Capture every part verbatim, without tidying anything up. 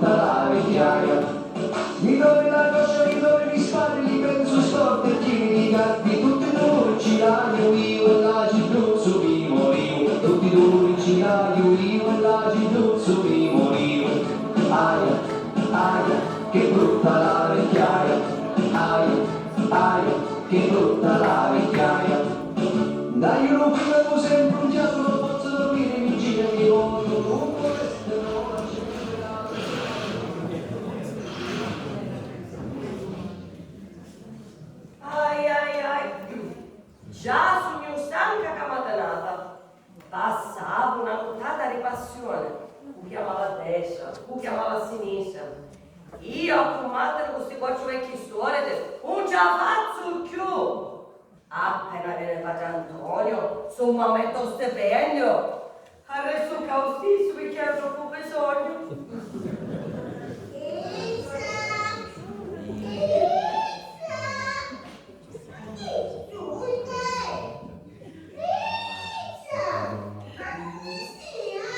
La vecchiaia. Mi doli la coscia, mi doli li spaddi, li pensu storti e chini di gaddi, tutti dui ci l'haiu iu e l'acidduzzu mi moriu, tutti dui ci l'haiu iu e l'acidduzzu mi moriu. Aia, aia, che brutta la vecchiaia, aia, aia, che brutta la vecchiaia. Dai, un ficamu sempri un chiasu, non pozzu dormiri, mi gira e mi voglio, non può essere, non c'è. Ai, ai, ai. Già sugnu stanca ca matinata. Passavu na nuttata di passioni. Cu chiamava a destra, cu chiamava a sinistra. Io a cummattiri cu sti quattru vecchi stuoriti, un ci a fazzu cchiù! Appena veni patri Antonio, summametta u stipendiu, arrestu ccà u stissu picchì haiu troppu bisognu. Elsa! Elsa! Ma chi sui te? Elsa! Ma chi sia?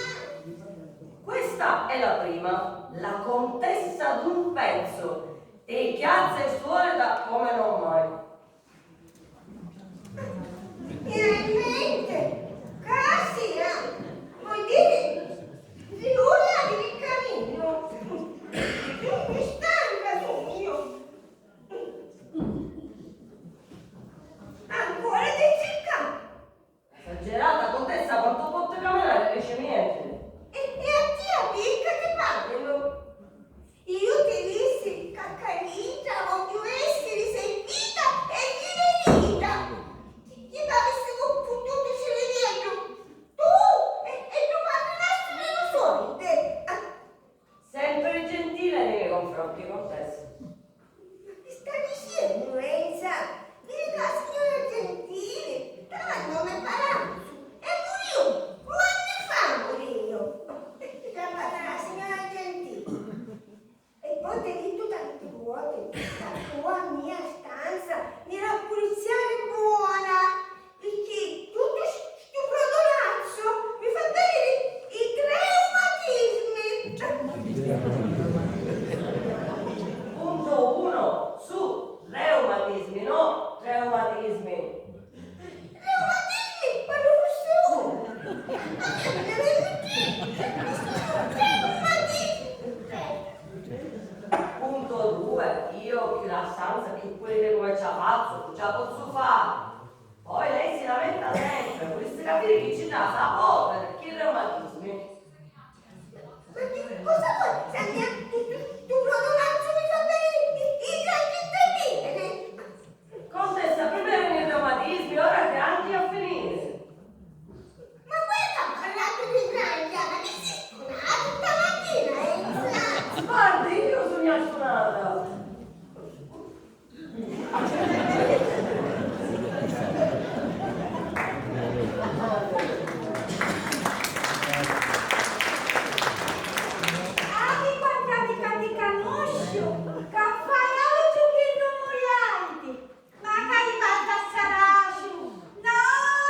Questa è la prima, la contessa d'un pezzu, ti chiazza e suorita come non mai. Finalmente! Casia! Vuoi dire riulla di camino? Mi stanca sogno! Ancora di circa! Esagerata, contessa, quantu potti caminari dici nienti? E, e a tia picca ti parlu? Iu ti dissi ca cca dintra vogghiu essiri servita e riverita! Chi, chi t'avissivu puttutu siri megghiu? Tu e, e lu padrastru di lu sordi! Ah. Sempri gentili nei me confronti, contessa. Ma chi sta dicennu, Enza? Viri ca la signora è gentili, travagghia nta palazzu, è muriu, dui anni fa muriu. Ca parla la signora è gentili. E poi t'hê dittu tanti voti ca tu a mia stanza mi l'ha puliziari bona, picchì tuttu stu, stu frodolazzu mi fa veniri i treumatismi. Punto uno, su, reumatismi, no treumatismi. Reumatismi, quannu fussi unu? Ma chi è reumatismi? Punto due, io chi la stanza chi puliri come ci a fazzu, ci a pozzu fari. Poi lei si lamenta sempre, vulissi capiri chi ci trasi a polveri, chi reumatismi. Ma chi cosa vuoi? Senti, tu, tu, tu non mi fa bene i, i granchi tre pieni. Contessa, prima eranu i reumatismi, ora granchi a finiri. Ma quella ha parlato di granchi, ma che sei stonata tutta mattina, Enza? Guardi, io sugnu stunata. Ah, chi quantu ca ti canusciu, ca fai autru chi rumuri auti, macari baldassaraciu, no,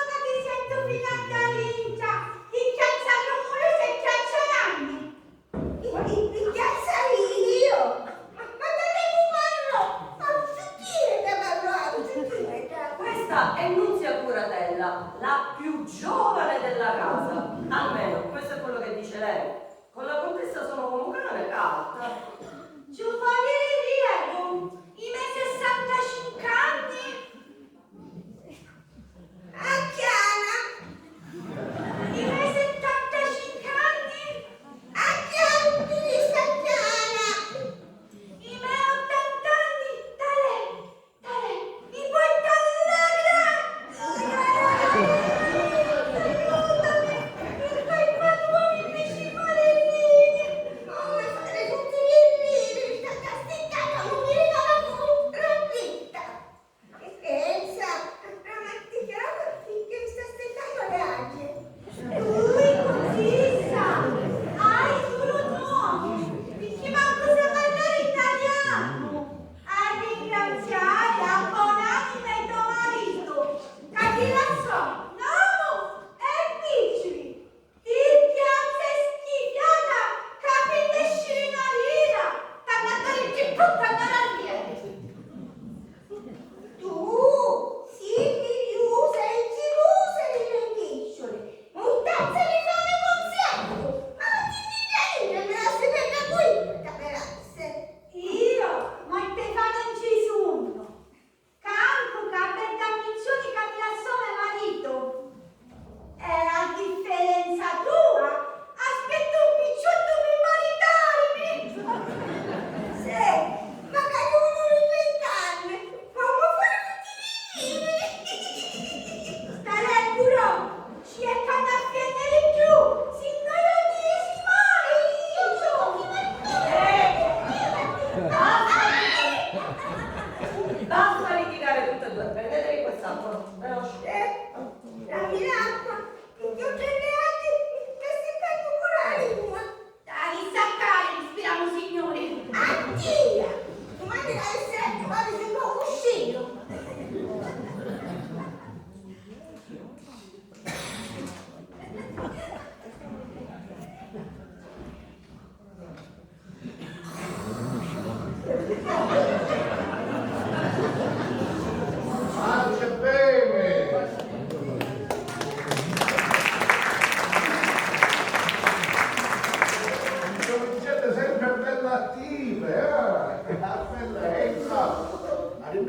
ca ti sentu finu a dda dintra, chi chiazza rumuri se chiazza nanni. I, i, i chiazza io? Ma, ma dove parlo? Ma chi è che parlo? Chi è che... Questa è Nunzia Curatella, la più giovane della casa, almeno questo è quello che dice lei. Con la contessa sono come un cane, calda. Ci vuol dire, Diego, i me sessantacinque anni. Acchiana! I me settantacinque anni! Acchiana, tu dici acchiana! I me ottanta anni! Talè, talè, mi puoi tagliare? Aiutami! Perché i padroni mi ci malerini! Come fare tutti i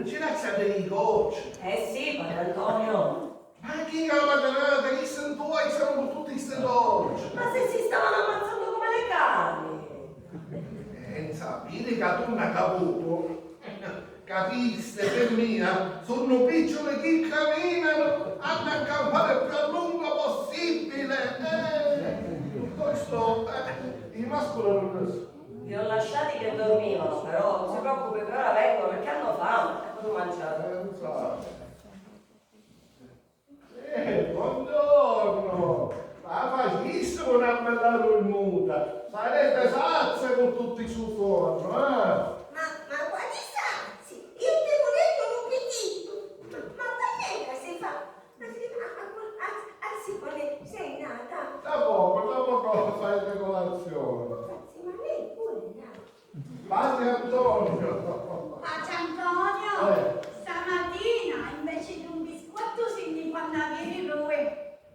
Ci lasciate i gocci. Eh sì, padre Antonio. Ma chi è la matinata? Chi sento voi, siamo con tutti sti dolci? Ma se si stavano ammazzando come le cani. Eh, sapete che tu una caputo? Capiste, femmina? Sono piccioli che camminano, hanno a campare più a lungo possibile. Eh, questo, eh, i mascoli non... Li ho lasciati che dormivano, però non si preoccupi che ora vengono perché hanno fame, hanno mangiato. Eh, lo so. Eh, buongiorno! Ma facissimo una bella dormuta! Sarete sazze con tutti stu forno, eh? Ma, ma quali sazi? Io ti volevo un appetito! Ma, ma quant'è che si fa? Ma si fa, a, a, a, si pone, sei nata? Da poco, da poco farete colazione. Sì, ma lei pure, dai. Padre Antonio! Padre Antonio! Eh. Stamattina invece di un biscotto si ne fa avere due.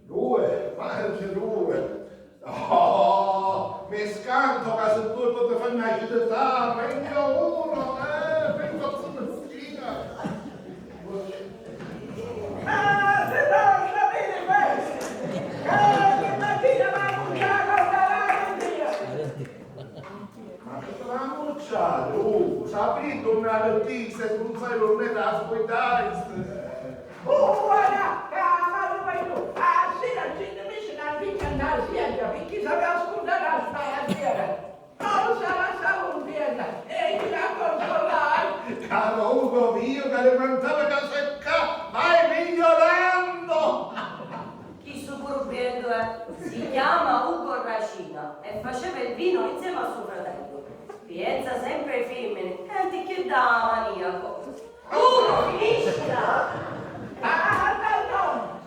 Due? Ma che due? Oh, mi scanto che se due potete fare una città, meglio uno, eh, per fortuna. Ah, se torna bene questo! Eh, che mattina va a mangiare con la lavanderia! Ma che te va a ammucciare? Uh, sapete dove la metti se tu non sai dove la scuotai? Uh, guarda, ah, ma tu vai tu. Ah, sì, la gente mi ci dà vita in azienda, perché sapeva scordare la stazione. Non sarà stata un vierno, e ti la consolai. Caro Ugo, io che le mancava che secca, vai migliorando. Chi stu puru beddu è? Si chiama Ugo Racina e faceva il vino insieme a suo fratello. Pienza sempre ai femmini, e anticchì da maniaco. Ugo, finiscila! Ah, perdona!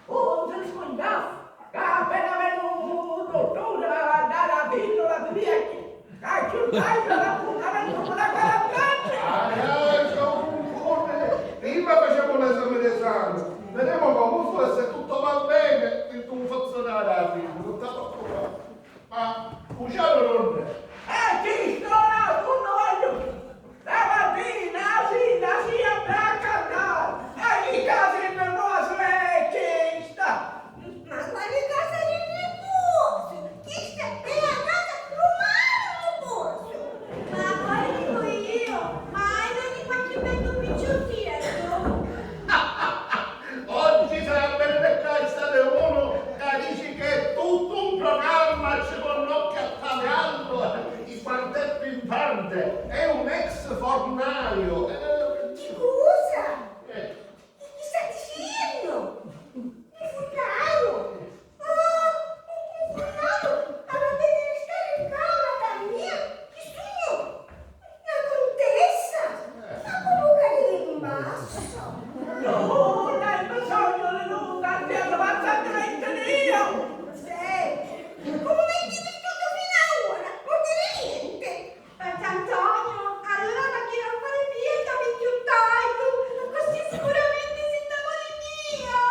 Un si scungiassi ca appena venutu tu la dai la pillola di vecchi, ca chiù tardi l'appuntamento cu la carabinieri! Ah, eh, c'è un ordine. Prima facciamo un esame di sangue. Vedremo comunque se tutto va bene, che tu funzionare la pillola, non ti preoccupare. Ma Luciano non è. E chi sto là? Tu non voglio. Stamattina sì, la sì andà a cantare! E chi casa è la nostra è chista? Ma quale casa di riposo? Chista è la casa romana riposo! Ma quale dico io? Ma hai di qualche mezzo picciottiello? Oggi sarà benedetta l'estate uno che dici che è tutto un programma, ci connocchia a Taviallo. Quant'è pimpante! È un ex fornaio! Eh, chi cosa? Eh. Chi sta dicennu? Un furnaru? Ah, un, un furnaru? Avete di restare in camera da mia? Chi sugnu? La contessa? Eh. Ma comu ca in basso? No, non hai bisogno di nulla, ti hanno fatto niente io! Senti, comu mi hai visto fino a ora? Non dire niente! Padre Antonio, allora non quiero fare dieta, mi chiuttai tu, così sicuramente si innamori mia!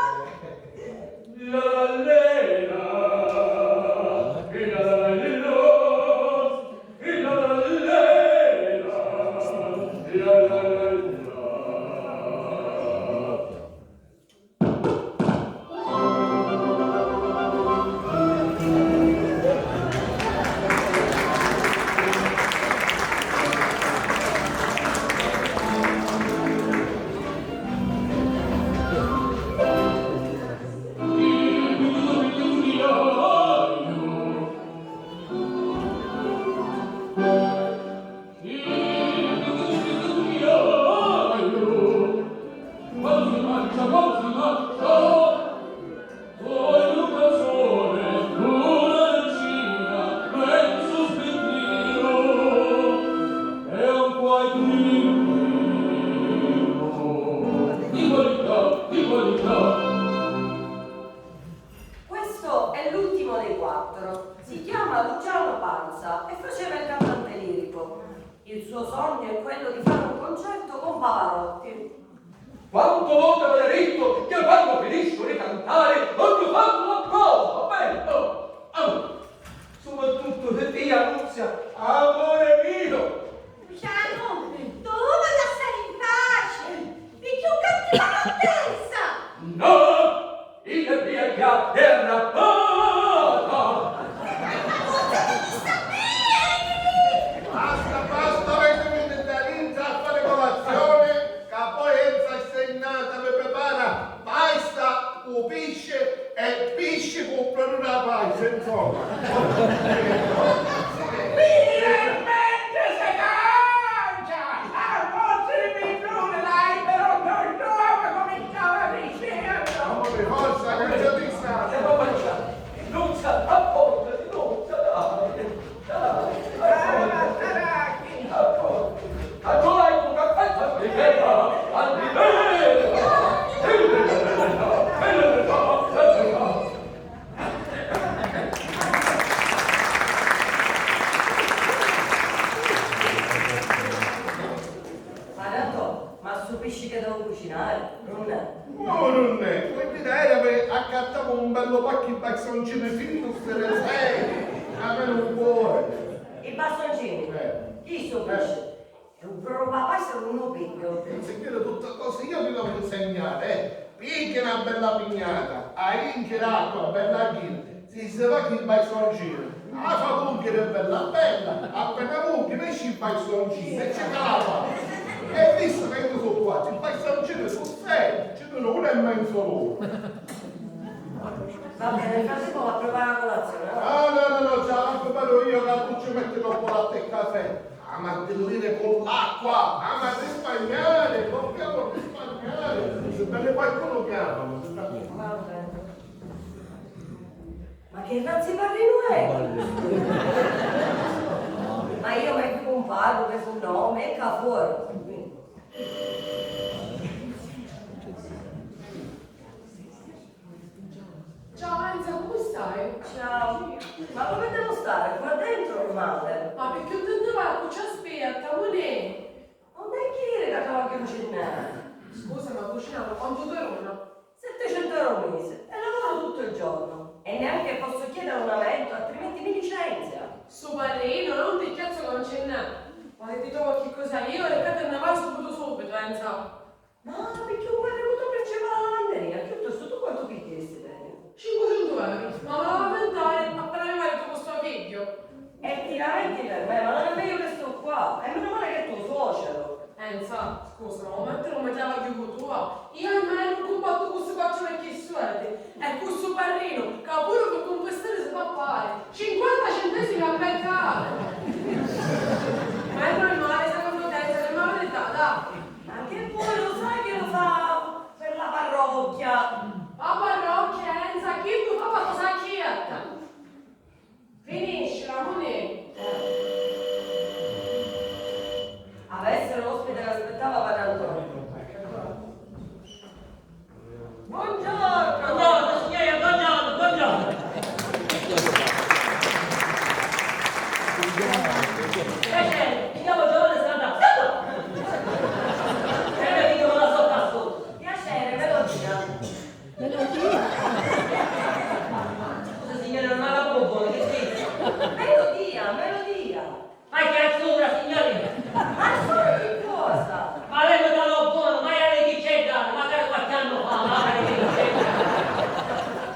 Questo è l'ultimo dei quattro. Si chiama Luciano Panza e faceva il cantante lirico. Il suo sogno è quello di fare un concerto con Pavarotti. Quantu voti avia dittu chi quannu finisciu di cantari ogni tantu l'applausu, va bene? Oh, oh. Soprattutto per tia Nunzia, amore mio! Luciano, tu vuoi lasciare in pace? Partenza! No! Io via che a terra vado! Basta, basta, avete da dintra a fare colazione, che poi Enza è segnata, mi prepara pasta, u pisce e pisci cu prunura paisa, insomma. Finalmente se cancia! A vostri pitruni l'albero non trova come stava dicendo! Amore, forza, che già ti sa! Siamo abbanciati! Non sa, a forza di non sa, dai! Dai! A forza! Adatò, ma stu pisci che devo cucinare, nun è? No, nun è. Vuoi dire, era per accattare un bello pacco di bastoncini fini, tutte le sei, almeno un cuore. I bastoncini? Eh. Chi sto pisci? E u provapasse cu nu pigghiu. Insignire tutta cosa, io vi devo insegnare, eh. Pigghia na bella pignata, a inchiri acqua bella china, si si va chi bastoncini, a fa vunchiri bella bella, appena vunchiri esci bastoncini e ci cala. E visto che io so quattro, i bastoncini su sei, ci sono uno e mezzo loro. Va bene, nel frattempo va a preparare la colazione, va? Ah, no, no, no, già la preparo io, che tu ci metti troppo latte e caffè. Ama a diluire con l'acqua, ama a risparmiare, dobbiamo risparmiare. Se bene qualcuno chiama, ma se sta... Ma che razza di parrinu è? Ma io meglio comparo che su nome e ca fuori. Ciao Enza, come stai? Ciao. Ma come devo stare? Qua dentro o male? Ma perché non te ne vai? Ci aspetta, Monè. Non è che ieri che trovo che non c'è niente. Scusa, ma cucinavo quanto durano? Settecento euro al mese e lavoro tutto il giorno. E neanche posso chiedere un aumento, altrimenti mi licenzia. Sto parrino, non ti chiazzo con c'è niente. Ma se ti trovo qualche cosa io, e te ne vai subito, subito, Enza. Ma picchì un quadru cu tu principali a lavanderia, chiuttostu tu quantu pigghiaristi peri? Cinquecentu euro, ma mi lava a lamentari appena mi maritu cu sto figghiu. E ti lamenti per me, ma non è meglio che sto qua? E meno male che è tuo suocero. Enza, scusa, ma un momento non mi chiama più tua? Io almeno non combatto con questi quattro vecchi sordi. E cu stu parrinu, ca puru pi cumpustiri si fa pari, cinquanta centesimi a metà! Ma è normale, secondo te, se ne ma verità, dai! Ma che vuoi, lo sai che lo fa per la parrocchia? La parrocchia, Enza, chi tu fa per cosa chietta? Finiscila, Muni! Avessero ospite l'aspettava padre Antonio. Buongiorno! Buongiorno, signore, buongiorno, buongiorno! Piacere, mi chiamo Giovanni Sant'Antonio. Senta! E mi dico la sotto a sotto. Piacere, melodia. Melodia? Scusa, signore, non la buona, che dici? Melodia, melodia. Ma che azzurra, signorina! Azzurra di cosa? Ma lei mi dà lo buono, ma era chi c'è dare, magari qualche anno fa, magari chi c'è dare.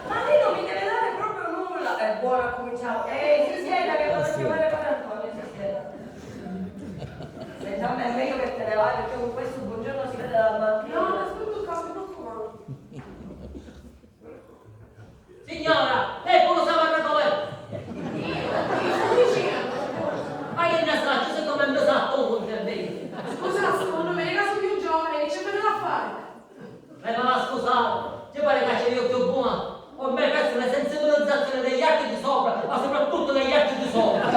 Ma lei non mi deve dare proprio nulla. È buono, ha cominciato. Ehi, si sieda che vado a chiamare padre Antonio, si sieda. Senta, a me è meglio che te ne vai perché con questo buongiorno si vede dalla mattina. No, non ascolto cose, non comando. Signora, lei pure sa parrà come? Io? Chi sto dicendo? Ma che ne saccio, siccome non sa tu, non te vedi. Scusa, secondo me era più giovane, che ci veniva a fare? Eh, ma va a scusare, ci pare che c'è io più buono? Ormai questa è una sensibilizzazione degli arti di sopra, ma soprattutto degli arti di sopra.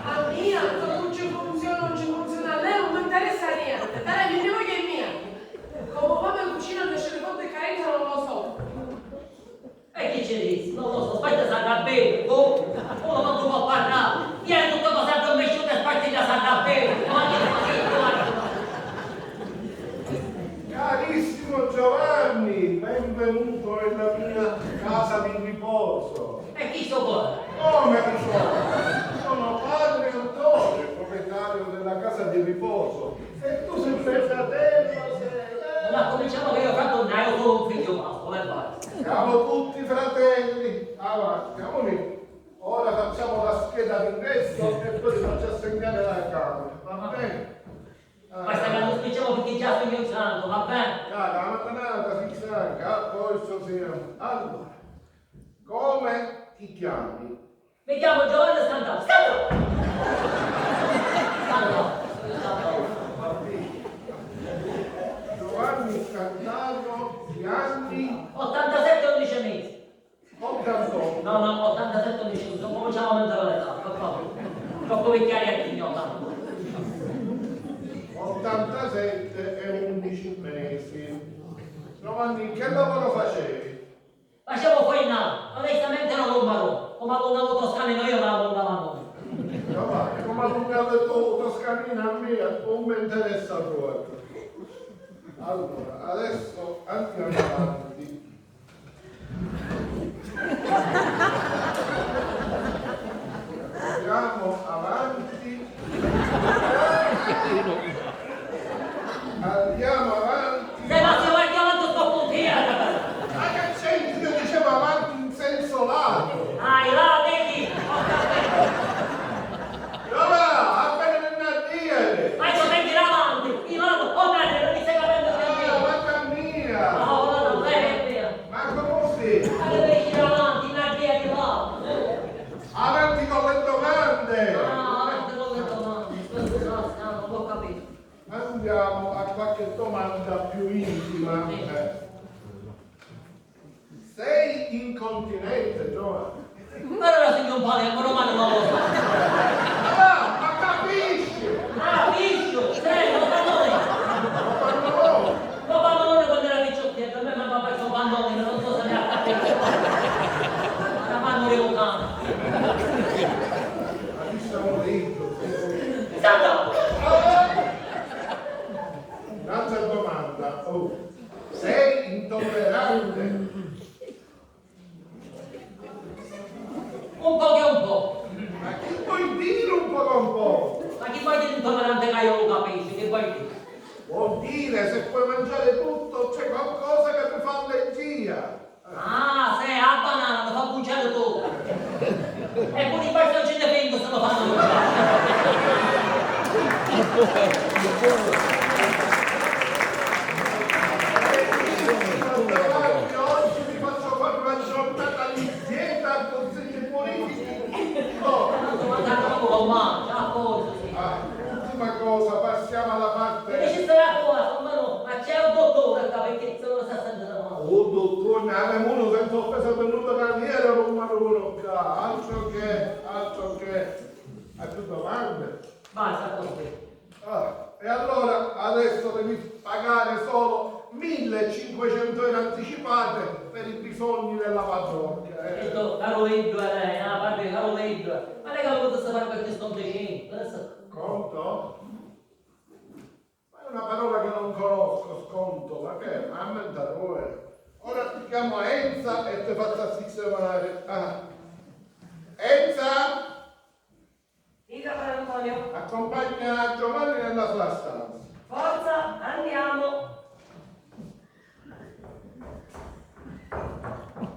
A mia, non ci funziona, non ci funziona a lei, non mi interessa niente. Dai, mi devo che è mia. Come fate in cucina a nascere forte e carente non lo so. E chi ci dici? Non lo so, aspetta, sarà bene, oh, uno manco può parlare. Ieri tutto cosa addormesciuto e spartita sarà bene. Ma che così, guarda. Carissimo Giovanni, benvenuto nella mia casa di riposo. E chi sto qua? Come chi sto? Ma cominciamo che io tanto non ho solo un figlio masco, come fai? Siamo tutti fratelli. Avanti, amore. Ora facciamo la scheda d'ingresso e poi ti faccio assegnare la camera, va bene? Ah. Basta che non spicciamo perché già sono io santo, va bene? Cara, la mattonata si stanca, a posto siamo. Allora, come ti chiami? Mi chiamo Giovanni Sant'Anna. Sant'Anna! Sant'Anna! Giovanni Sant'Anna, gli anni? ottantasette e undici mesi. ottantotto. No, no, ottantasette undici mesi, non cominciamo a aumentare l'età, per favore. Troppo vecchiaia a tignola. ottantasette e undici mesi. Giovanni, che lavoro facevi? Facevo foinale, onestamente ero un marò, come allungavo toscanino io, ma allungavo a noi. Giovanni, come allungavo tu toscanino a me, non mi interessa proprio. Allora, adesso andiamo avanti. Andiamo avanti. Andiamo avanti. Se no si va avanti sto puntiere. Ma che c'entra? Io dicevo avanti in senso lato. Ah, i lati lì. Giovanni, appena venne a dire. Ma io vengo avanti, io vado, oh, ma non mi stai capendo che... Ah, mamma mia. Ma ora non è vero. Ma come si? Ma che devi girare avanti, una via di là. Avanti con le domande. Ah, avanti con le domande. Questo no, no, non ho capito. Andiamo a qualche domanda più intima. Sì. Eh. Sei incontinente, Giovanni? Ma allora sugnu un palermu, romanu non lo so. Ah, ma capisci? Ah, capisci? Sei, lo pannone. Lo pannone. Lo pannone quando era picciottello, a me mi aveva fatto un pannone, non so se ne ha capito. La mano di un cane. Ma chi stiamo dentro? Esatto! Un'altra domanda. Oh. Sei intollerante? Un poco e un po'. Ma che vuoi dire un poco e un po'? Ma chi vuoi dire intollerante che io lo capisco? Che vuoi dire? Vuol dire se puoi mangiare tutto, c'è qualcosa che ti fa allergia. Ah, sì, a banana, ti fa bruciare tutto. E pure i bastoncini di Findus lo fanno bruciare. Oggi vi faccio fare una giornata di dieta con delle bonifiche. Tutto. Ma tanto non lo mangia, a posto, sì. Ah, ultima cosa, passiamo alla parte. Invece sarà qua, ma no, ma c'è un dottore qua perché se non sta sentendo male. Un dottore, ma uno senza offesa per nulla carriera, non mi lo ccà. Altro che, altro che. Hai più domande? Basta così. Ah, e allora adesso devi pagare solo millecinquecento euro anticipate per i bisogni della parrocchia, eh. Certo, caro Eddie, eh, ah, parri, caro Eddie, ma non è che lo potesse fare qualche sconticino, adesso. Conto? Ma è una parola che non conosco, sconto, ma che è? Ma a mente tua. Ora ti chiamo Enza e ti faccio sistemare. Ah. Enza! Dica, padre Antonio. Accompagna Giovanni nella sua stanza. Forza, andiamo.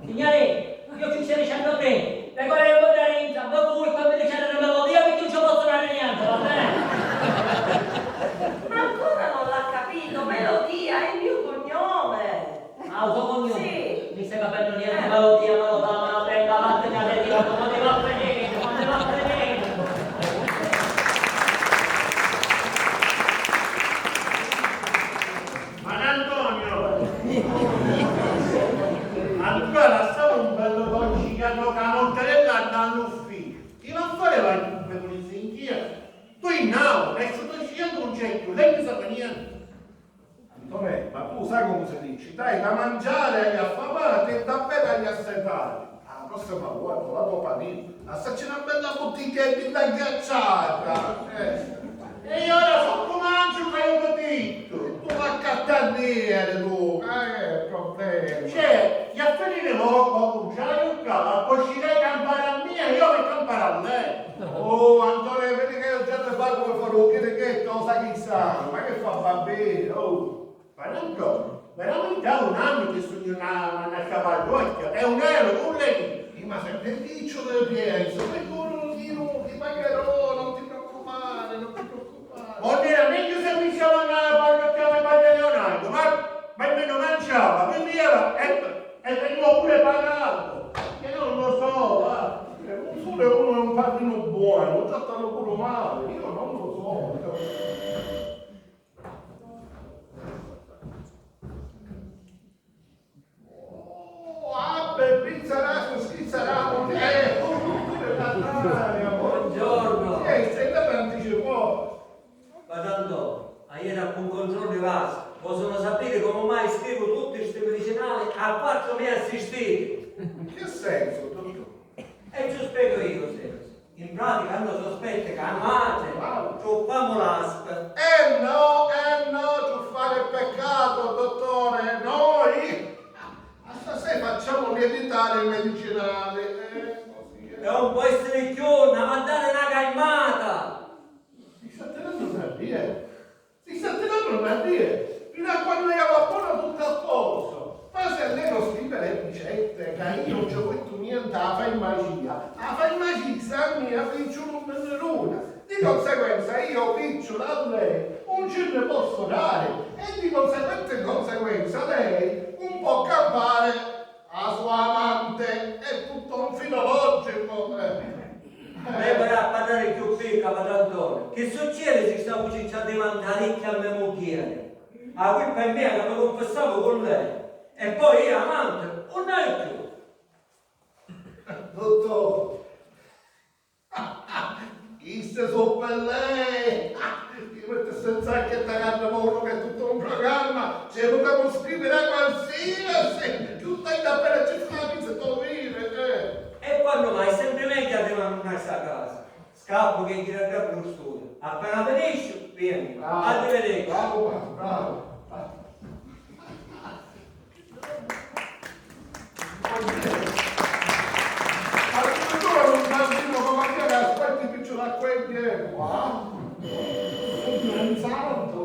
Signore, io ci stai dicendo bene, le cose che vuoi dare in campo, tu e quando dice la melodia, perché non ci posso dare niente, va bene? Ma ancora non l'ha capito, melodia è il mio cognome. Ah, u so cognome? Sì. Mi stai capendo niente, ma lo dia, ma lo fa, ma lo prenda, vattene a vedere, ma ti va a vedere, ma ti va a vedere. Ma Antonio, allora lasciamo un bello po' cicano, che la mortadella andando all'ufficio. Ti va a fare vai come polizia in chia? Tu in nau, e sto scegliendo un cerchio, lei mi sa niente. Antonè, ma tu sai come si dice? Dai da mangiare agli affamati e da bere agli assetati. Ah, la prossima volta, la tua panina, lassaci una bella bottiglia di vino ghiacciata. Eh. E io ora so come mangio che io ti dico. Tu va a cattare tu, eh, che problema. Cioè, gli affari di loro, ma non c'è un cavolo, poi ci dai campare a mia, io mi campare a lei. Oh, Antonè, vedi che io già ti parlo per fare un chirichetto, lo sai chi sa, ma che fa, va bene, oh. Padrone Antoni, veramenti è un annu chi sugnu na, na, na sciaparrucchia, è un ero, un lei. Sì, ma se ti dicu di piensu, sicuru chi nun ti pagherò, non ti preoccupare, non ti preoccupare. Vuol dire, meglio se mi stava andando a parrocchiare padre Leonardo, ma, ma almeno mangiava, beveva e, e veniva pure pagato. Io non lo so, va. Eh, un solo uno è un padrino buono, lo trattano pure male, io non lo so. Oh, ah, per pizzarato, schizzarato, eh, oh, pure Natale, amore. Buongiorno. Eh, stai là per anticipo. Padrone Antoni, aieri a un controllu di vasu, vosunu sapiri comu mai scrivu tutti sti midicinali a quattru mia assistiti. In che senso, dottore? E ci u spiegu io, Sergio. In pratica, hanno sospetti ca a matri truffamu l'asp. Eh no, eh no, truffari è peccato, dottore. Noi a stasera facciamo lievitare i medicinali. Eh, così è. E non può essere chiù, n'havi a dari na caimata. Mi sta tenendo una via. Si sta tirando una via, fino a quando io vado buono tutto a posto. Ma se lei non scrive le ricette, che io non ci metto niente, la farmacia, la farmacista a mia picciu non me ne dona. Di conseguenza io picciu da lei non ci ne posso dare e di conseguenza in conseguenza lei non può campare. A sua amante è tutto un filologico. Eh. Lei vorrà parlare più picca, padrone Antoni. Che succede se sta vuciccia diventa ricchia a me mugghieri? A colpa è mia che mi confessavo con lei. E poi io amante non ne ho più. Dottore, Chiste su per lei! Ti metti senza che ti agarra uno che è tutto un programma, c'è uno che può scrivere a qualsiasi, più stai appena ci fa la pizza e tu vivi, eh! E quando mai? Sempre meglio a te mamma in sta casa. Scappo che gira a brustore. Appena finisci, vieni. Bravo. Arrivederci. Bravo, bravo, bravo. Addirittura non sappiamo come dire, aspetti che ce l'acqua è dietro, ah? È un santo,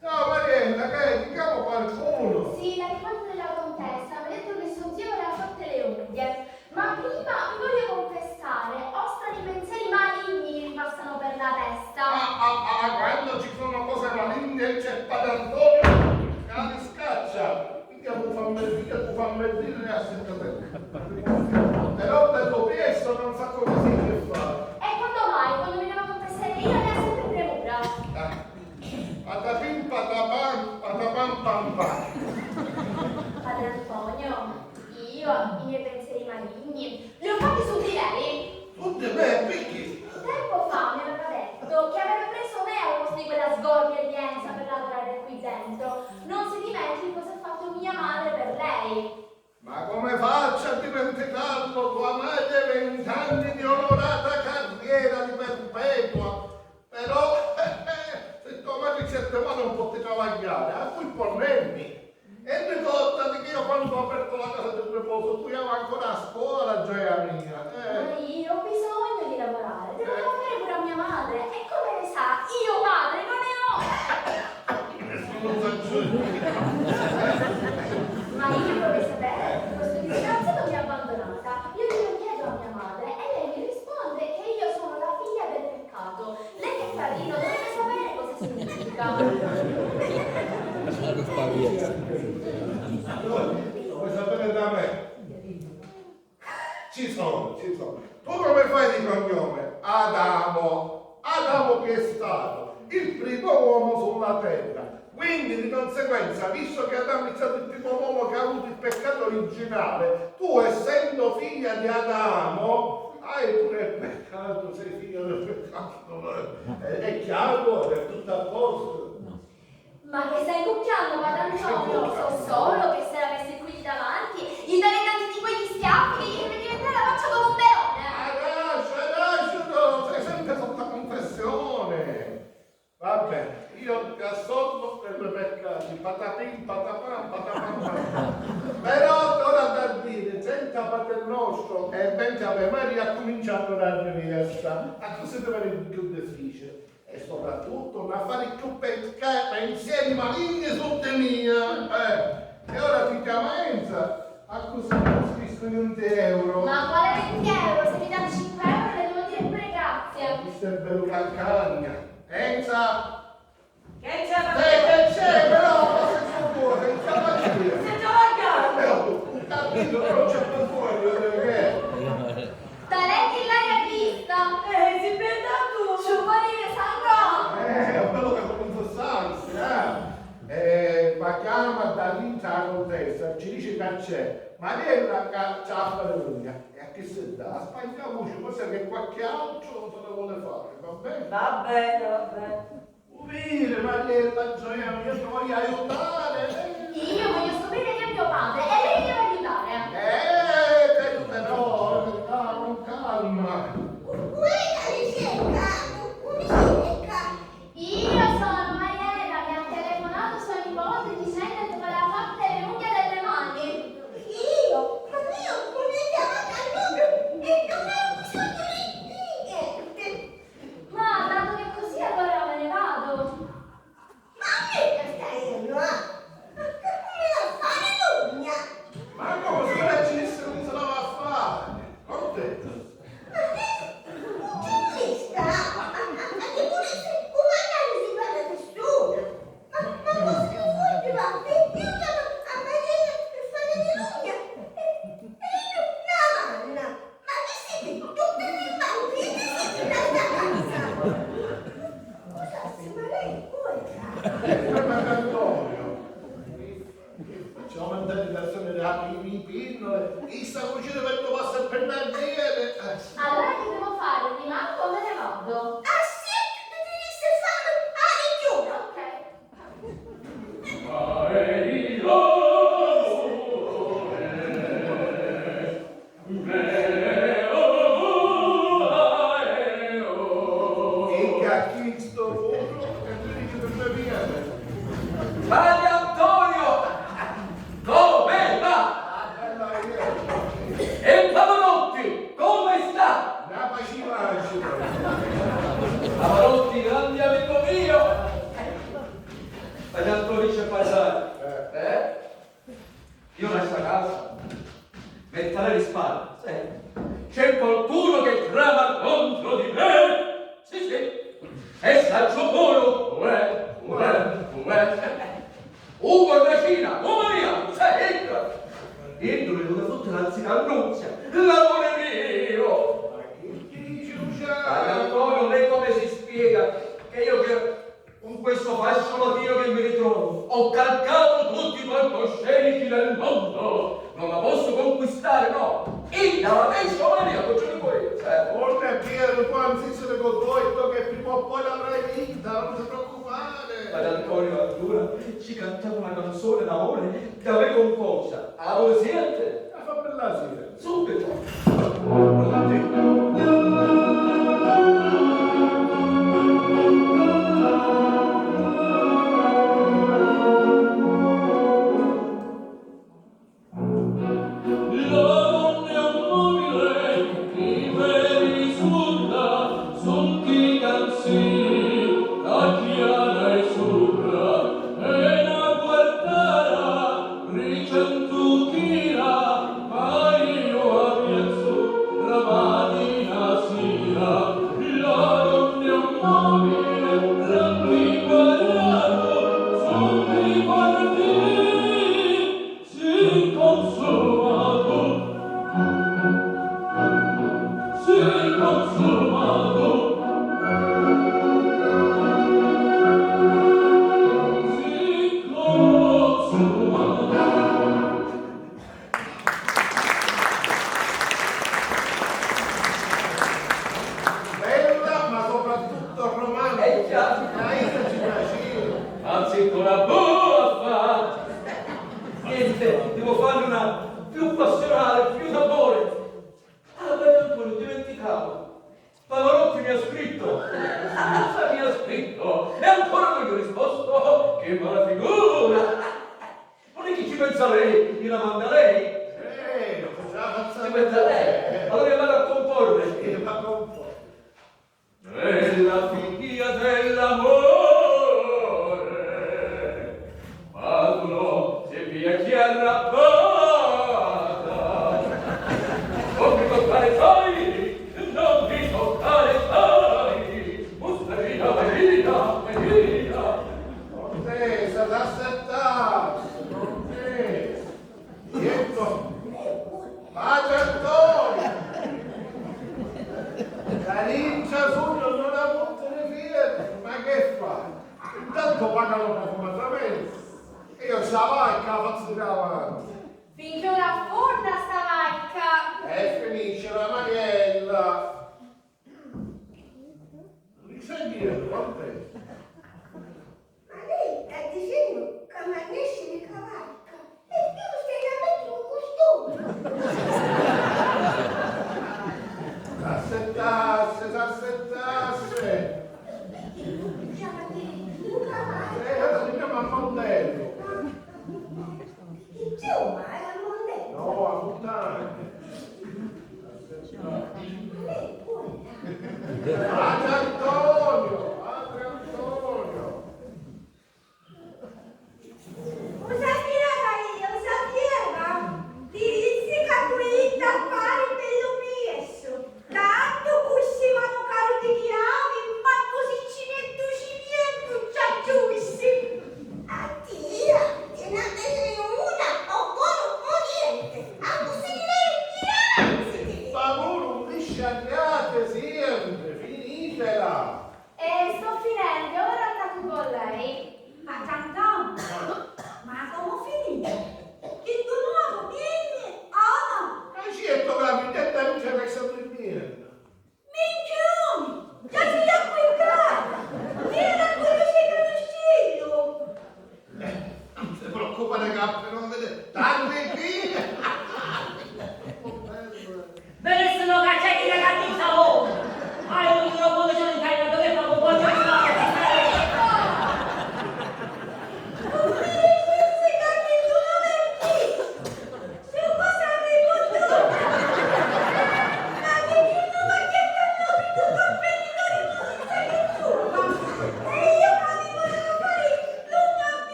ciao Mariella, che è? Ti chiama qualcuno? Sì, l'arrivato della contessa, mi ha detto che suo zio voleva fatte le unghie. Ma prima mi voglio confessare, ho strani pensieri maligni mi passano per la testa. Ah, ah, ah, quando ci sono cose maligne c'è padre Antonio che li scaccia. Mica tu fammi, mica tu fammi dire e assittati. Però bello presto non sa come si che fare. E quando mai? Quando mi devo confessare io, lei ha sempre premura. Ah. Patapim, patapam, patapam, pam, pam. Padre Antonio, io, i miei pensieri maligni, li ho fatti su di lei. Su di me? Perché? Tempo fa mi aveva detto che avrebbe preso me al posto di quella sgorbienza per lavorare qui dentro. Non si dimentichi cosa ha fatto mia madre per lei. Ma come faccio a dimenticarlo? Tua madre, vent'anni di onorata carriera di perpetua. Però, se tua madre certe volte non può travagliare, a cui può renni? E ricordati che io quando ho aperto la casa del riposo, tu eri ancora a scuola, gioia mia. Eh. Ma io ho bisogno di lavorare, devo far fare pure a mia madre. E come ne sa? Io madre non ne ho! Nessuno sa giudica. Ma io vorrei sapere, questo disgraziato mi ha abbandonata. Io glielo chiedo a mia madre e lei mi risponde che io sono la figlia del peccato. Lei che fa rito dovrebbe sapere cosa significa. Vuoi sapere da me? Ci sono, ci sono. Tu come fai di cognome? Adamo. Adamo chi è stato? Il primo uomo sulla terra. Quindi, di conseguenza, visto che Adamo è stato il primo uomo che ha avuto il peccato originale, tu, essendo figlia di Adamo, hai pure il peccato, sei figlia del peccato. È, è chiaro? È tutto a posto? Ma che stai cucchiando, padre Antonio? So solo che se l'avessi qui davanti, gli darei tanti di quegli schiaffi che gli farebbe diventare la faccia come un melone. Adascio, adascio, tu sei sempre sotto confessione. Vabbè, io ti assolvo per i miei peccati, patapim, patapam, patapam, patapam. Però ora da dire trenta Padre Nostro e venti Ave Maria cominciando da riviesta, a cosa ti pare più difficile? E sto Pensieri maligni sutta mia, eh. E ora ti chiama Enza, accussì non scristu vinti euro. Ma quale vinti euro? Se mi dà cinque euro le devo dire pure grazie. Questo è bello cancagna. Enza! Che c'è? Eh, che c'è però? Ma se sono buone, non c'è mai dire. Se travagliare! Eh, ho capito, però non c'è controllo, perché? Talenti l'aria vista! Eh, si piantato! Ci vuole dire sangue! Eh, è bello che comincia a sangue, eh! Eh, ma chiama da lì la contessa, ci dice che c'è, ma lei la ca- ci ha a fare una. E a chi si dà? A spagna voce, forse che qualche altro se la vuole fare, va bene? Va bene, va bene. Vire, Mariella, gioia mia, ti voglio aiutare. Io voglio scoprire chi è mio padre e lei mi deve aiutare. Eh, ti aiuterò, calma, calma. Uè, Alice, calma, come si dice? Io sono Mariella, mi ha telefonato sua nipote dicendo che voleva fare le unghie delle mani. Io? Ma io non ne chiamata a nulla e non ho bisogno di niente. Ma dato che è così, allora me ne vado. Ma mica stai a nulla! Ma che vuoi fare l'ugna? Ma come se non ci disse non se la va a fare? Contento? Ma che, non ci sta! Ma, ma, ma che pure se un magari si parla di studio! Ma, ma cosa che vuoi più? Io chiamo a Mariella per fare l'ugna! E, e io la manna! Ma chi siete? Tutti i bambini siete da sta casa? Scusate, ma lei è poeta? Ferma, Antonio. Facciamo andare in persone le api in pinnole. Issa cucina per tu passa per Daniele. Eh. Allora che devo fare? Rimango o me ne vado? Ah, sì, tu ti devi fare a chiusa. Ok. Padre Antonio, come va? E Pavarotti, come sta? Pavarotti, grande amico mio! Hai tanto dice parlare, eh? Io lascio la casa, metterei le spalle, eh? C'è qualcuno che brama contro di me? Sì, sì, e saccio pure, uè, uè, uè. Ugo Racina, Ugo Maria, sai, entra! Entra, mi vuole fottere anzi l'annunzia, l'amore mio! Ma che dici, Luciano? Padre Antonio, lei come si spiega che io che con questo fascio latino che mi ritrovo, ho calcato tutti i palcoscenici del mondo. Non la posso conquistare, no. Ida, la penso mia, non ce ne vuoi, cioè. Oltre a Piero, tu anzi se ne godoi, che prima o poi l'avrai vinta, non ti preoccupare. Padre Antonio, allora ci cantiamo una canzone d'amore da me composta. La volete? Eh, fa bella sera. Subito. Bella, ma soprattutto romantica. Eh, già. Ah, io ci piacevo. Anzi, ancora buona fa. Niente, devo farne una più passionale, più d'amore. Ah, guarda, Antonio, dimenticavo. Pavarotti mi ha scritto. Cosa mi ha scritto? E ancora non gli ho risposto. Che mala figura. Non è che ci pensa lei, gliela manda lei? Eh, ci pensa lei. Allora io vado a comporre. Sì, va a comporre. È la figlia dell'amore. Contessa, s'assettassi, contessa. Iettu, Patri Antoniu! Ca dintra sugnu non avuti ni fierri, ma che fai? Intantu paganu profumatamente. Io sta vacca la fazzu tirare avanti. Finché ora affonda sta vacca. E finisce la mariella. Li sai dire quant'è? Ma lei sta dicendo che mi nesce di cavalca e più se la metto in costume. S'assettasse, s'assettasse. Perché non possiamo dire in cavalca? Eh, ora andiamo a Mondello. Insomma, è a Mondello. No, a montagna. Patri Antonio, Patri Antonio.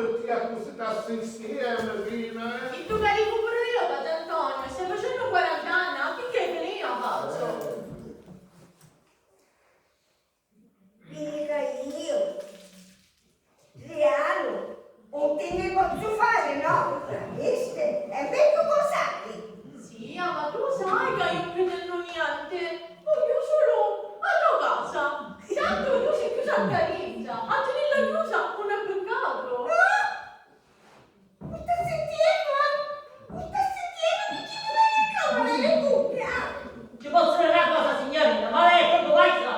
Ti accusi t'assistiemi, fina, eh? Chiddu ca dicu puru iu, patri Antonio, stai facennu quarant'anni, a picca i filini a facciu. Eh. Vidi ca iu, Lianu, un ti nni pozzu fari, no? Capisti? E megghiu cosa hai? Zia, ma tu sai ca iu nun pretennu nienti, vogghiu sulu a to casa. Tantu tu si chiusa a carizza, a tinilla chiusa un è piccatu. Ah! Mi sta sintiennu, eh? Mi sta sintiennu picchì mi veni a càmara e cumpia? Ci pozzu diri na cosa, signorina, ma lei è propriu pazza!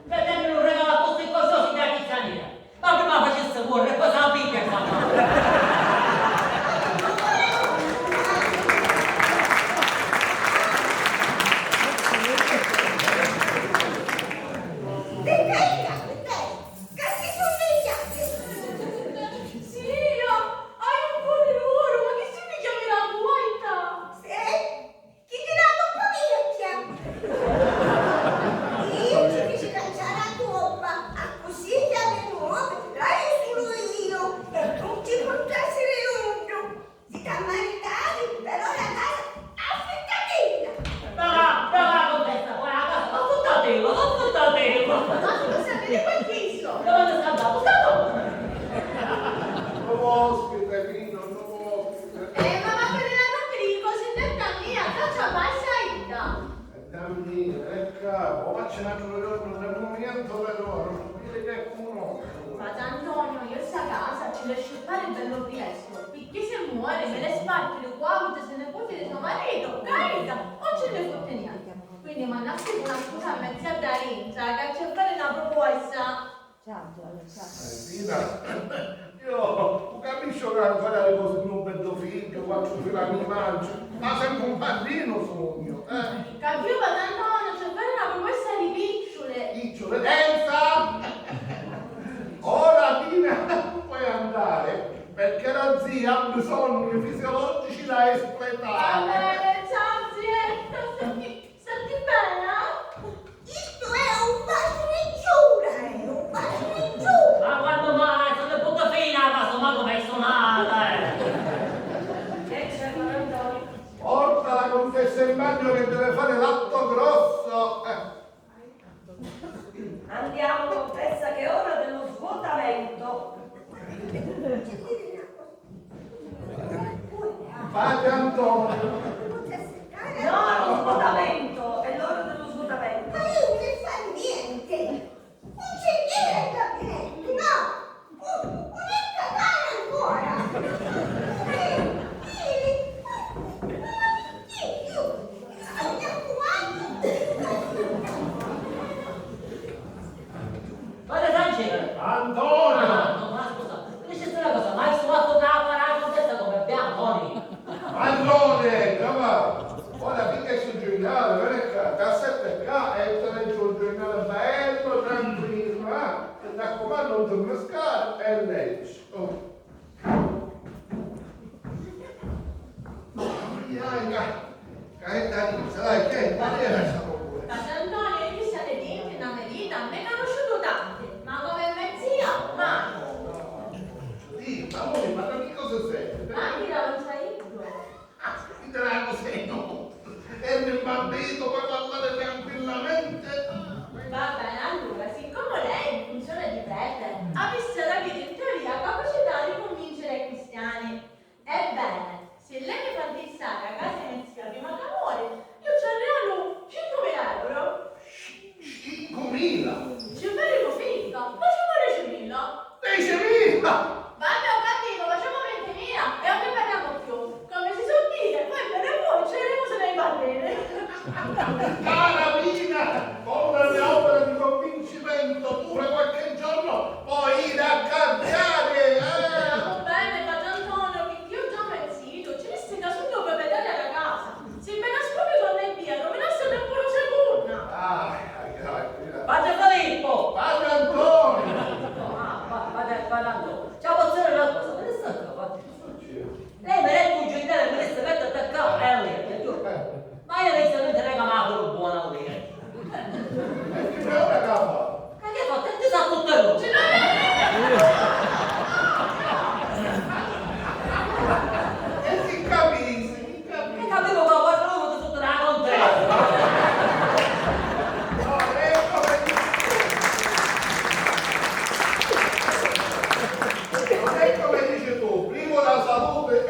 Fetemi un regalu accussì costosu di la pizzania! Ma prima facissi curri e poi se la pigghia, insomma! Dai, dai, dai, dai. Ca si sunnigghiati! Zia, hai un curri duru, ma chi sunnigghiami la tuoita? Sì? Chi ti datu un po' viecchia? Iu ci fici cacciari a toppa, accussì chiavi nuovi l'haiu sulu iu e nun ci purtassi di nuddu. Si t'ammaritari, però la casa affittatina! Brava, brava, contessa, poi la casa affittativa, affittativa! Ma tu non sapete quel viso! Dove ne sta andato? Sta tu! Non lo ospite, Pino, non lo ospite. Eh, ma va a vedere a Rodrigo, se detta mia, caccia bassa ida! E dammi, e capo, facci un altro giorno, un momento per ora, non dire che conosco. Padre Antonio, io sta casa ci lascio fare bello presto. Chi si muore, me ne sparti le quaute se ne fosse di suo marito, carità, non ce ne fotte niente. Quindi mandassi una scusa a mia zia Darinza, che ci fare una proposta. Ciao, Antonio, ciao. Sina, io non capisco che ancora hai un bello figlio, quattro filani in mancia, ma sempre un pallino sogno, eh? Capito, ma tanto non c'è fare una proposta di picciole. Picciole, Enza! Ora Tina, tu puoi andare. Perché la zia ha bisogni fisiologici da espletare. Va bene, ciao zietta, stati, stati bene, eh? Istu è un pacinicciura, è un pacinicciura! Ma quannu mai? Sugnu puttu fina, ma sugnu mancu personale! Che c'è, Antonio? Porta la contessa in bagno che deve fare l'atto grosso! Eh. Andiamo, contessa, che è ora dello svuotamento. Padre Antonio. No, lo svuotamento, è l'ora dello svuotamento. Ma io non ne fa niente. Non c'è niente al gabinetto, no. Padre Francesco! Antonio! Ah, no, ma scusa, mi dicessi una cosa, ma hai suonato la parata in testa come Bianconi? Antonio, come? Ora finché sto giornale, vedi qua, cassetta qua e ti leggi un giornale bello, tranquillo, eh? Mi raccomando, non ti infriscare e leggi. Oh. Ai, ai, ca-, caetta risa, dai, che, ma che era sta paura? Padre Antonio, e chi state denti na merita? Mi conosciuto tanti, ma come me zia, mai. Sì, ma voi, ma che cosa sei? Ma chi la non sai? Ah, chi te la sei, no? E mi m'ha detto, puoi parlare tranquillamente. Va bene, allora, siccome lei è in funzione di prete, avissi da avere in teoria capacità di convincere i cristiani. Ebbene, se lei mi fa fissare a casa di mia zia prima che muore, io ci regalo cinquemila euro. Cinquemila? Ci faremo finita, facciamo diecimila. Diecimila? Vabbè, ho capito, facciamo ventimila e ho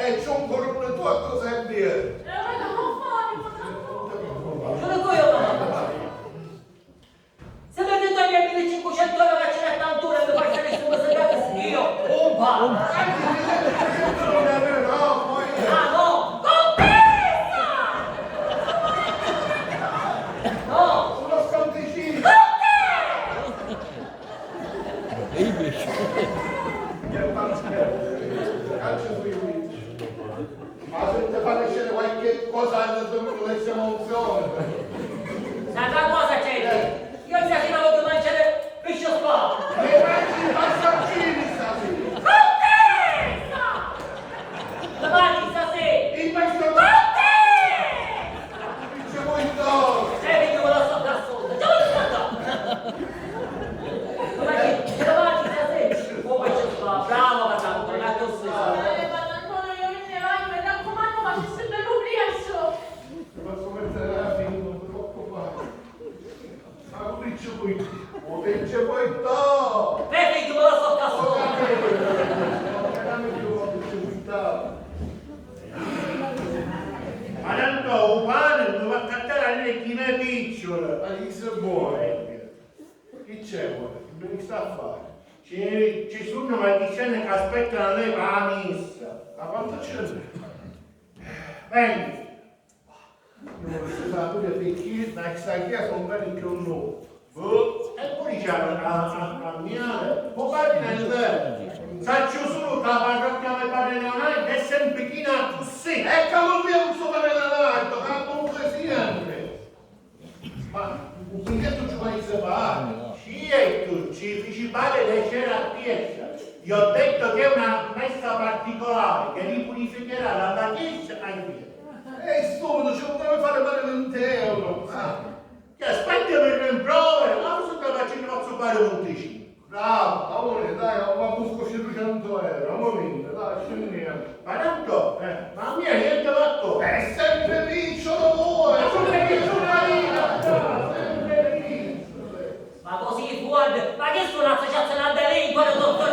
E c'è un corone tu a cosa è vero? Eh, ma non fa, non fa. Sono io, mamma. Se mi ritorni a millecinquecento euro che c'è tanto ora, mi passa nessuno, se cazzo io, pompa. Anche millecinquecento non è vero, no, poi. Ah, no. Contessa! No. Uno sconticino. Contessa! Che faccio? Calcio sui quindici. Ma se ti fa piacere qualche cosa, non ti emozioni. N'altra cosa c'è. Eh. Io stasera voglio mangiare pesce spada. E mangi i passaggini stasera. Contessa! Lo mangi stasera? Il pesce spada. Contessa! Che ci vuoi tu? Eh, vedi, me la so da sola. Dove sono? Come che, come che sta sempre? Come ci sta? Bravo, Patantone, ma che ho preso? Eh, Patantone, io me ne vado, mi raccomando, ma c'è sempre l'ubriaco. Ma come te la fai, non ti preoccupare. Ma come ci vuoi? Come ci vuoi tu? Vedi, me la so da sola. Ho capito. Ho capito come ci vuoi tu. Ma tanto u pani mi va a accattari a lei chi ne picciolo. Ma chi se vuole? Chi c'è vuole? Chi mi sta a fare? Ci, ci sono i cristiani che aspettano a lei per la messa. Ma quanto ce ne sono? Venti. Non si sa pure perché, ma sta chiesa non vene più nulla. Boh, e poi c'è a, a, a, a mia, eh, mo parli nel vero. Saccio solo che la parrocchia di padre Leonardo è sempre piena così. E che non vi è un suo padre Leonardo, che comunque sempre. Ma un biglietto ci vuole separare. Sì, e tu ci fici pare di essere a piazza. Gli ho detto che è una messa particolare, che li purificherà la chiesa anche. E subito ci vuole fare pare venti euro. Ah. Che aspetta per rimprovero, ma cosa sta facendo, faccio fare un ticino. Bravo, amore, dai, ma busco scettrucentu euro, un momento, dai, scendiamo. Ma tanto, eh, ma a mia niente fatto. È sempre picciolo vuoi, è sempre picciolo, Marina, sempre picciolo. Ma così, Fuad, ma che sono associazione a delinquere, dottore?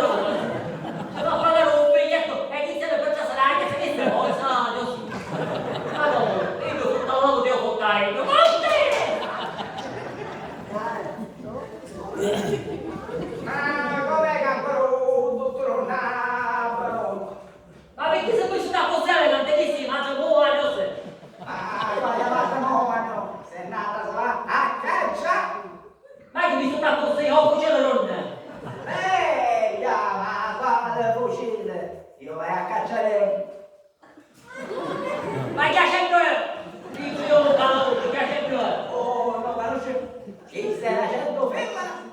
Devo pagare un biglietto e chi se ne pensa sarà anche se mi stai pensando, sì. Ma no, io sono un uomo di occhiali, ma ma com'è che ancora un dottore non ha? Ma perché se poi sta cosa elegante che si mangia buono, se. Ah, guarda, guarda, no, no, se nata se va a caccia. Ma che mi sta cosa io, fucile non è. Eh, già, ma quale fucile? Io vai a cacciare. Ma chi c'è due? Dico io, Paolo, chi c'è due? Oh, no, ma non c'è. Chi stai facendo femmina?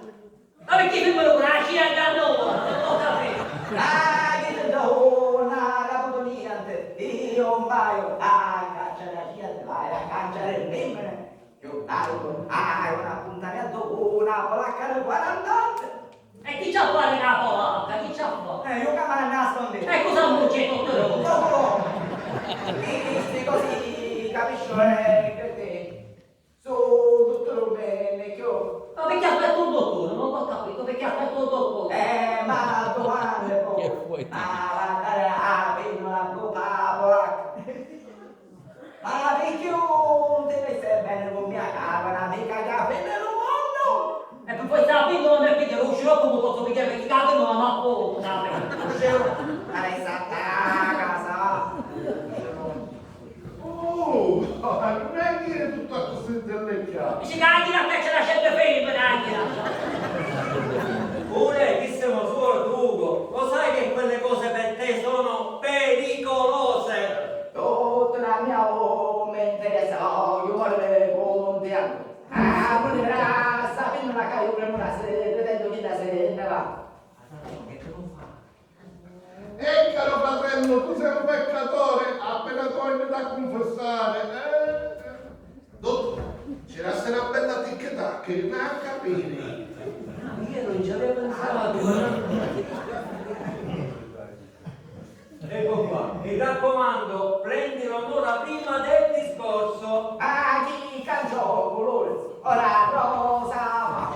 Ma perché femmina con la scia da no? Non ho capito. Ah, chi sei tu? Non ho capito niente. Io non vado a cacciare la scia, vai a cacciare femmine. Più tardi, ah, hai un appuntamento con una polacca di quaranta anni. E chi c'ha a fare la polacca? Chi c'ha a fare? Eh, io che mi nascondo. E cosa vuoi c'è tutto rosso? Poco l'uomo. Mi dici così, capisci? Eh, che te. Su, dottore, me, me chiamo. Ma perché aspetta un dottore? Non ho capito, perché aspetta un dottore? Eh, ma domani poi. Che vuoi? Ah, va a dare la penna, la polacca. Ma perché non ti stai bene con mia cara, mica che la fine del mondo? E poi sta la penna, non è che devo uscire come posso pigliare perché la penna non ha poco, la penna. Uscire? Ma lei sta a casa, va. Oh, non è dire tutto così intellecchiato. Dice che anche la freccia la scende ferma, dai. Pure, chi siamo solo tu, lo sai che quelle cose per te sono pericolose. Tutta la mia mente che so, io vorrei conti a. Ah, pure la sapendo la caio prima la sera, credendo che la sera va. E caro fratello, tu sei un peccatore, appena tu hai da confessare. Eh? Dottore, c'era stata una bella tic tac, ma a capire. Ah, io non ci avevo pensato. Ecco qua, mi raccomando, prendi l'onore prima del discorso. Ah, chi cangiò colore? Ora rosa.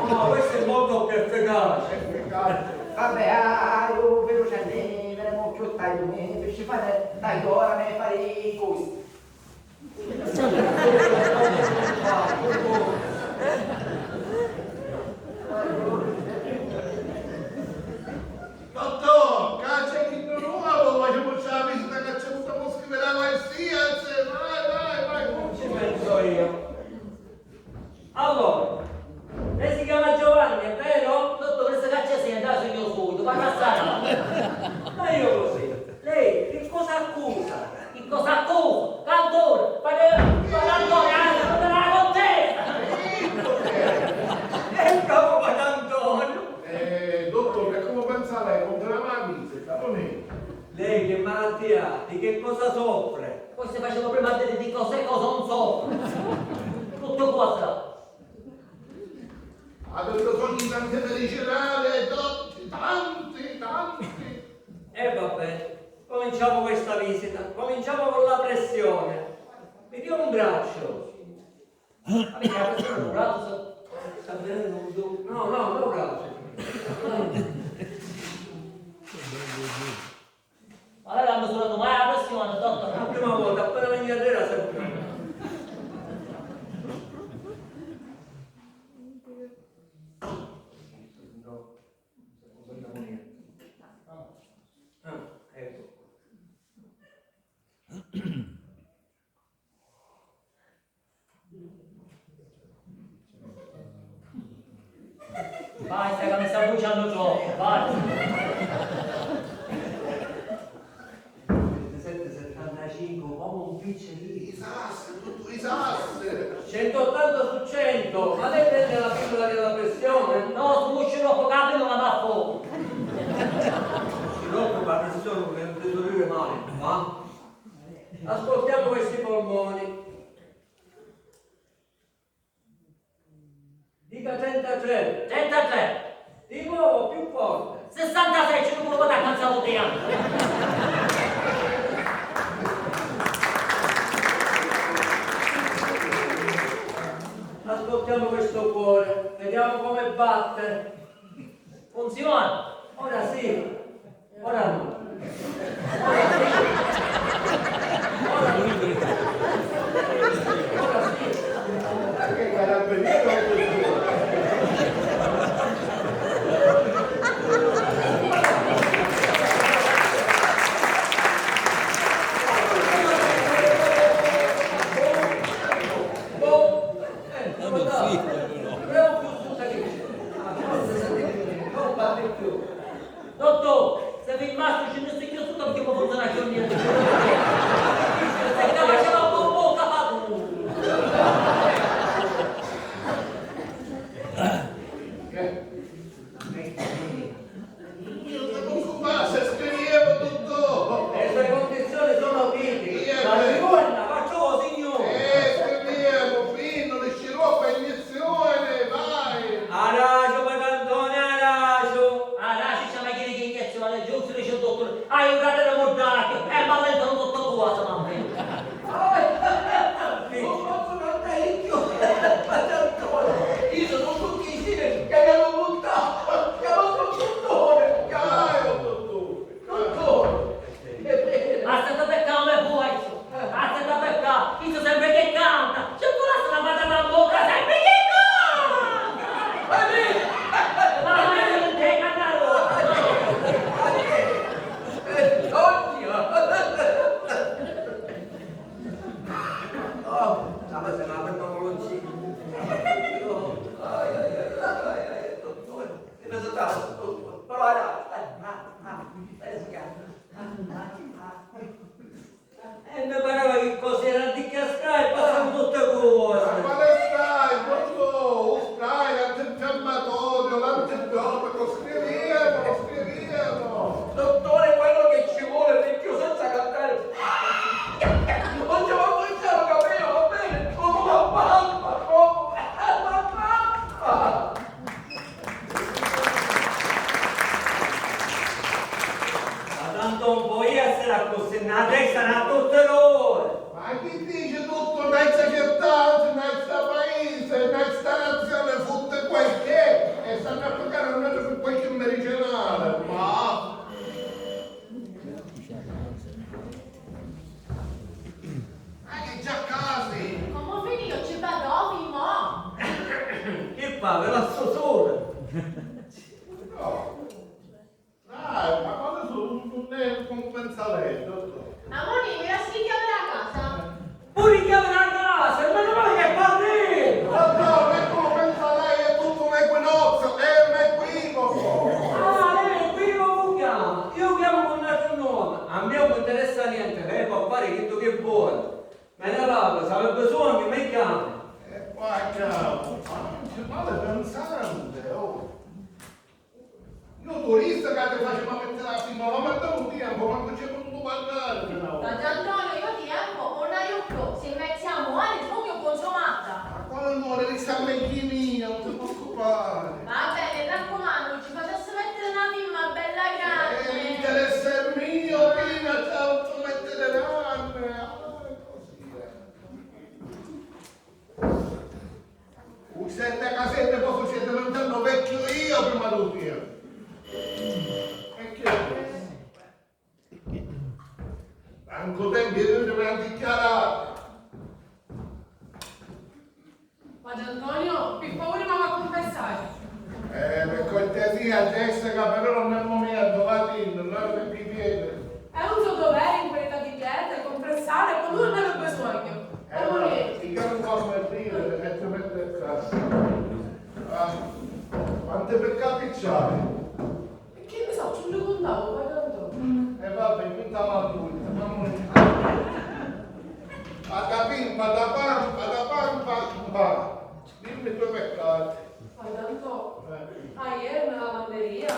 No, questo è molto più efficace. Efficace. Vabbè, ah, io veloce ne vedremo più tardi. Mi feci fare da ora, mi fai i cosi. Dottò, ca c'è chi non nuovo, ma ci facciamo la visita che c'è avuto, può scrivere la qualsiasi, vai, vai, vai, come ci penso io. Allora, lei si chiama Giovanni, è vero? Dottore, se caccia sei, dai, signor subito, parla assai. Ma io così. Lei che cosa accusa? Che cosa accusa? Cantore, padre, padre Antonio, ah, la contessa! E il capo padre Antonio? Eh, dottore, come pensa lei? Con la mano, se capo. Lei che malattia ha? Di che cosa soffre? Forse facevo prima a dire di cosa e cosa non soffro. Tutto cosa. Avete bisogno di tanti medicinali, tanti, tanti, tanti. E va bene, cominciamo questa visita. Cominciamo con la pressione. Mi dia un braccio. Avete la pressione sul braccio? Sta, sta venendo un giù. No, no, no, braccio. Ma lei l'ha misurato mai la pressione, dottore? La prima volta, appena veniva a dire, sempre. No, non sentiamo niente. Ah, ecco. Basta che mi sta bruciando troppo, basta. Ventisette settantacinque, come un picciolino. I sassi, tutti i sassi. Centottanta su cento, ma lei prende la pillola della pressione? No, su un sciroppo che la pillola va a fuoco. Sciroppo per la pressione non mi sento male, va? Ascoltiamo questi polmoni. Dica trentatré. Trentatré. Di nuovo, più forte. Sessantasei, ci vuole da cansare tutti gli anni. Ascoltiamo questo cuore, vediamo come batte. Funziona. Ora sì. Ora no. Ora sì. Ora sì. Che carabiniere o cultura? Boh. Eh, non parli più. Dottò, se vi basta ci ne stignu sutta perché mi funziona più niente. Se capace la bocca fa tu. Io non mi preoccupare, se scriviamo tutto. E le condizioni sono critiche. Io la ritorna, faccio, signore. Eh, scriviamo, fino, le sciroppo, iniezione, vai. Aracio, Patantone, aracio. Aracio, c'è mai dire che iniezione, giusto, dice il dottore. Hai un rato da mordacchio, e ma lento non tutto cosa, mamma mia. Non posso cantare più. Ma tanto, io sono tutti i siri che mi hanno buttato. Chiamate un dottore, chiamate un dottore. Dottore. Basta da peccare, come vuoi. Basta da peccare. Io so sempre che canta. C'è pure la strada da bocca, sempre che canta. Ma io non te cantavo. Eh, oddio. Oh, la cosa è una tecnologia. Ai, ai, ai, ai, ai, dottore, che cosa sta, dottore? Però era, eh, ah, ah, eh, si chiama. Ah, ah, ah. E mi pareva che così era di cascare e passava tutte cose. Ma quale stai? Questo, un stai, l'antinfiammatorio, l'antibiotico, scriviamo, scriviamo. Dottore, quello che ci vuole per più senza cantare. Non ci va più, va bene, come una palma, proprio una palma. Ma tanto non puoi essere accussì, na testa na tutte l'ore. Ma chi dice tutto? Senza città, senza paese, senza nazione, fotte quel che è, e stanno a pagare a noi per qualche medicinale, ma... Lei cumprensa lei, dottore. Amore, mi lasci le chiavi della casa? Pure le chiavi della casa, e meno male che parli! Dottore, lei cumprensa lei, è tutto un equinozio, è un equivoco! Ah, lei è equivoco chiama? Io chiamo con un altro nome, a me non mi interessa niente, lei può fare tutto che vuole. Me ne vado, se avete bisogno mi chiama. E qua chiamo, ma non ci vale pensante, oh. Io turista che ti faceva mettere la firma, ma mettere un tempo, ma non c'è potuto parlare fino a ora. Padre Antonio, io tempo non ne ho più, se mettiamo male, il foglio consumata. Ma quale amore, risame mio, non ti preoccupare. Va bene, mi raccomando, ci facesse mettere una firma bella grande. Eh, l'interesse è mio, prima ci ha fatto mettere grande. Ah, è così, eh. Cusette casette, poi si diventando vecchio io prima di te. E che è questo? Manco tempo, io non mi dichiarare. Padre Antonio, per favore, mi va a confessare. Eh, per cortesia, Jessica, però non è il momento, va, dillo, non è per piede. È un suo dovere in qualità di prete confessare quando uno ne ha bisogno. Eh, amore. Io non posso dire, e ti metto in casa. Ah, quante peccati c'hai? E che ne so, ci lo contavo, guarda tanto. E vabbè, quinta ma lui, mamma mia. Patapim, patapam, patapam, pam, pam. Dimmi i tuoi peccati. Guarda tanto. Eh. Ah, ieri nella lavanderia,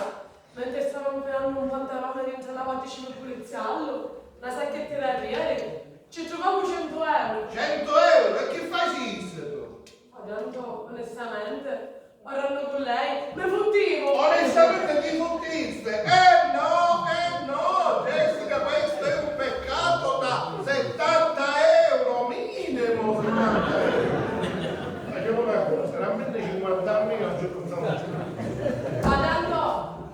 mentre stavo infilando un pantalone dentro la valigia di un poliziallo, una sacchetta d'arrieri, ci trovavo cento euro. Cento euro? E che facisti tu? Guarda tanto, onestamente, parlando con lei, mi fottivo! Onestamente ti fottiste? Eh no, eh no, Jessica, questo è un peccato da settanta euro minimo, settanta euro. Facciamo una cosa, almeno cinquanta anni non ci pensavo più. Ma tanto,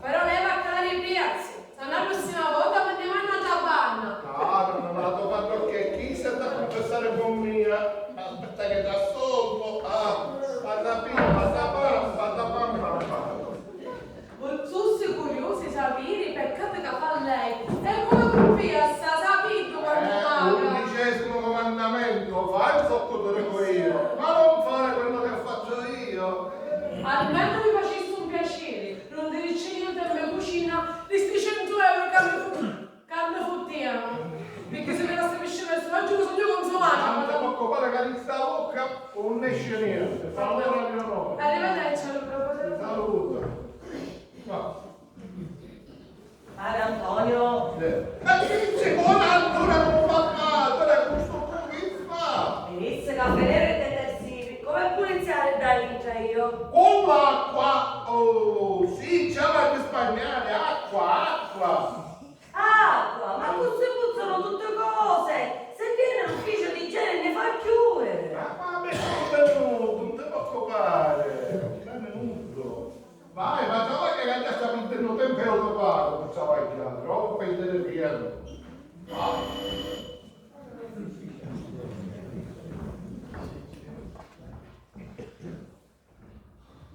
però lei va a calare i prezzi. Sarà la prossima volta quando manno a tabanna. Cara, non la sto fatto che chi si sta a confessare con mia? Aspetta che t'assolvo. Ah, patapim, patapam, patapam, pam, pam. Fossi curiosi sapere i peccati che fa lei e come confessa, sapete quanto Eh, paga? Undicesimo comandamento, fai ciò che ti dico io, ma non fare quello che faccio io. Almeno mi facessi un piacere. Non ti dici niente a me cucina di sti cento euro che mi fu-, che mi futtiano. Perché se mi lassi piscina sto oggi bisogna consumare. Non ti posso fare che di sta bocca non esce niente. Fa ora di onore. Arrivederci, allora, professore. Saluto. Ma Padre Antonio. Eh. Ma chi ci vuole ancora un papà? Ora questo qui fa? Benissimo, a vedere detersivi. Come puliziare da dentro io? Con l'acqua. Oh, sì, c'è da risparmiare. Acqua, acqua. Acqua? Ma così puzzano tutte cose. Se viene l'ufficio di igiene ne fa chiudere. Ma, ma mi sono venuto, non ti preoccupare. Non è venuto. Vai, ma travaglia che già sta perdendo tempo e io lo pago per travagliare, troppo per vedere via. Vai.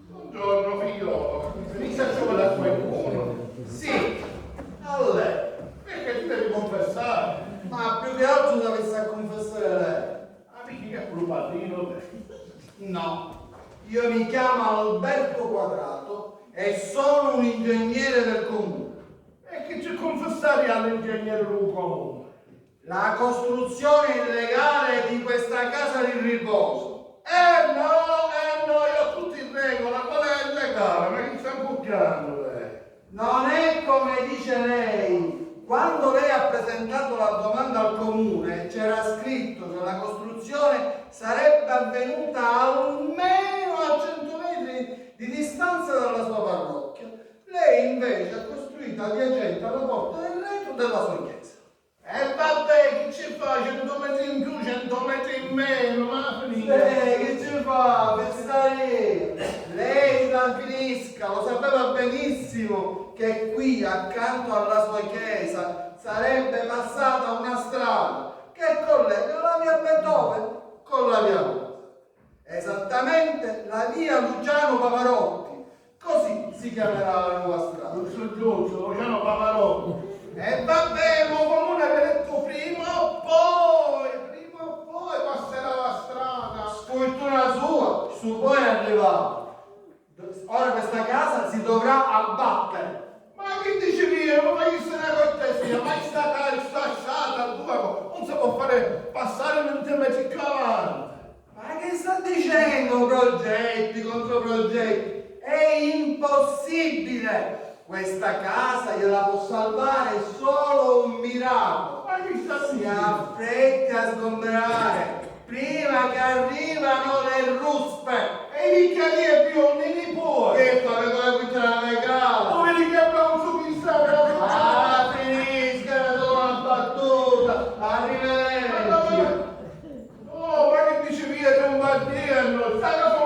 Buongiorno, figliolo. Venisse a trovare a qualcuno? Sì, a lei. Perché ti devi confessare? Ma più che altro ti avessi a confessare lei. Ah, perché è pure padrino te? No, io mi chiamo Alberto Quadrato e sono un ingegnere del comune. E chi ci confessaria all'ingegnere del comune? La costruzione illegale di questa casa di riposo. Eh no, eh no, io ho tutto in regola, qual è illegale? Ma chi sta incucchiando lei? Non è come dice lei. Quando lei ha presentato la domanda al comune, c'era scritto che la costruzione sarebbe avvenuta almeno a cento metri di distanza dalla sua parrocchia. Lei invece ha costruito adiacente alla porta del retro della sua chiesa. E vabbè, chi ci fa? Cento metri in più, cento metri in meno, ma finita. Eh, chi ci fa? Fessaria. Lei la finisca, lo sapeva benissimo che qui, accanto alla sua chiesa, sarebbe passata una strada che collega la via Beethoven con la via Mozart. Esattamente la via Luciano Pavarotti, così si chiamerà la nuova strada. Giusto, giusto, Luciano Pavarotti. E vabbè, mo comu n'avia dettu, prima o poi, prima o poi passerà la strada. Sfurtuna sua, stu poi arrivau. Ora questa casa si dovrà abbattere. Ma chi dici via, ma faciste una cortesia, ma sta casa, sta strada, due, non si può fare passare un tempo così avanti. Ma che sta dicendo? Progetti contro progetti? È impossibile! Questa casa gliela può salvare solo un miracolo. Ma chi sta dicendo? Si affretti a sgombrare prima che arrivano le ruspe. E i vicchiari e biondi, mi poi. Che sta per la vita legale? Tu vedi che abbiamo un suo pensiero. Ah, finisca la tua battuta. Arrivederci. Oh, ma che dici via, non va bene, sta